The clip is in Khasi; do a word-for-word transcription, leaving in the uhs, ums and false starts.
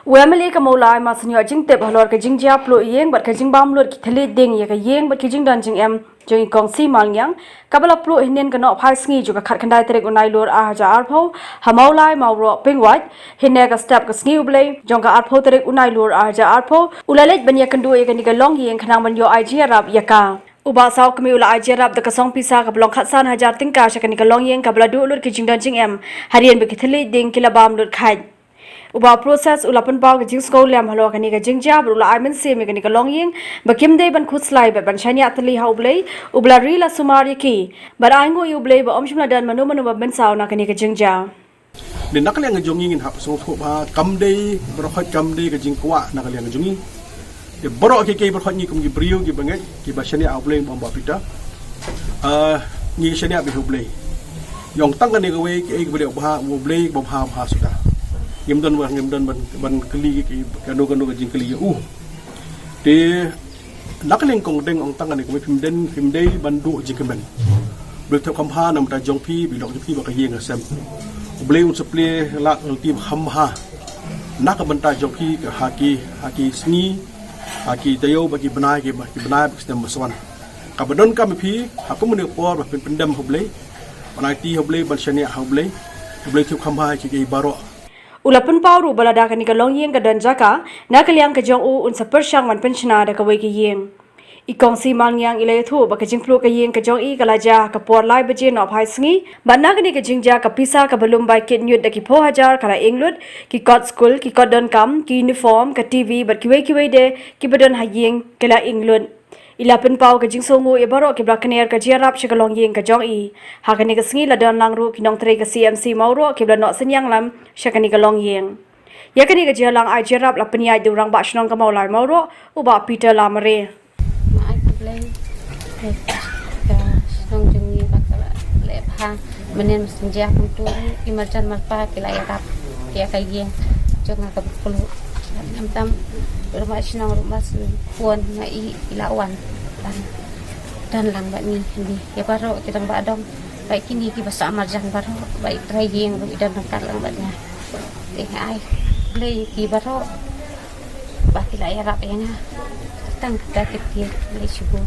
U MLA ka Mawlai, Masenyoh Jingtip, halor ka jingjia pluh ïing bad ka jingbam lut ki thylliej ding ïa ka ïing bad ki jingdon jingem jong i Kong C. Malngiang, kaba la pluh hynnin ka nohphai sngi jong ka khatkhyndai tarik u Nailur arhajar arphew, ha Mawlai Mawroh Pingwait, hynne ka step ka sngi U Blei jong ka arphew tarik u Nailur arhajar arphew, u la leit ban ïakynduh ïa kane ka longïing khnang ban ïoh ai jingïarap ïa ka. U Bah Sawkmie u la ai jingïarap da ka song pisa kaba long khatsan hajar tyngka sha kane ka longïing kaba la duh lut ki jingdon jingem, hadien ba ki thylliej ding ki la bam lut khait. U Bah Process u la pynpaw ka jingsngewlem halor kane ka jingjia bad u la ai mynsiem ïa kane ka longïing ba kim dei ban khuslai bad ban shaniah tylli ha U Blei, uba la ri la sumar ïa ki, bad ainguh ïa U Blei ba ym shym la don mano mano ba mynsaw na kane ka jingjia. Te na ka liang jong ngi ngin hap sngewthuh ba kam dei, baroh khoit kam dei ka jingkwah na ka liang jong ngi. Te baroh kiei kiei baroh khoit ngi kum ki briew kiba ngeit, kiba shaniah ha U Blei, bym ba Peter. Ah, ngi shaniah beit ha U Blei. Ïa ong tang kane kawei, kiei kiba dei bha, U Blei ba bha bha suda. Ngim don ba, ngim don ban, ban kylli ki, kano kano ka jingkylli ïa u. Te na ka liang Kong Deng, ong tang kane kawei, phim dei, phim dei ban duh jingkmen. U Blei thiap kham bha na ka bynta jong phi, bad lok jong phi bad ka ïing ka sem. U Blei un sa plie lad lynti ba kham bha na ka bynta jong phi, ka ha ki, ha ki sngi, ha ki taïew bad ki bnai, ki ba, ki bnai bad ki snem ba sa wan. Kaba donkam ïa phi ha kum kane ka por, ba phin pyndem ha U Blei, ban aiti ha U Blei, ban shaniah ha U Blei. U Blei thiap kham bha ïa kiei kiei baroh. U la pynpaw ruh ba lada kane ka longïing ka don jaka, na ka liang ka jong u un sa pyrshang ban pynshna da kawei ka ïing. I Kong C. Malngiang i la ïathuh ba ka jingpluh ka ïing ka jong i ka la jia ha ka por lai baje nohphai sngi, bad na kane ka jingjia ka pisa kaba lum bai kit ñiut da ki phew hajar ka la ing lut, ki kot skul, ki kot donkam, ki uniform, ka TV bad kiwei kiwei de kiba don ha ïing ki la ing lut. I la pynpaw ka jingsngewnguh ïa baroh kiba la kner ka jingïarap sha ka longïing ka jong i. Ha kane ka sngi la don lang ruh ki nongtrei ka C M C Mawroh kiba la noh synñiang lam sha kane ka longïing. Ïa kane ka jingïalang ai jingïarap la pynïaid da u Rangbah Shnong ka Mawlai Mawroh, u Bah Peter Lamare. Ai khublei ka shnong jong ngi ba ka la leh bha. Mynnin ba shen jia kumtu, i marjan marpa ki la ïarap ïa ka ïing jong nga kaba pluh. Khamtam u Rangbah Shnong ruh, mar shu phone ma i, i la wan ban don lang bad ngi hangne. Ïa baroh ki rangbah dong, bad kine kiba sah marjan baroh, bad i trai ïing ruh i don ryngkat lang bad nga. Te nga ai khublei ïa ki baroh ba ki la ïarap ïa nga. Tang kata ka ktien, khublei shibun.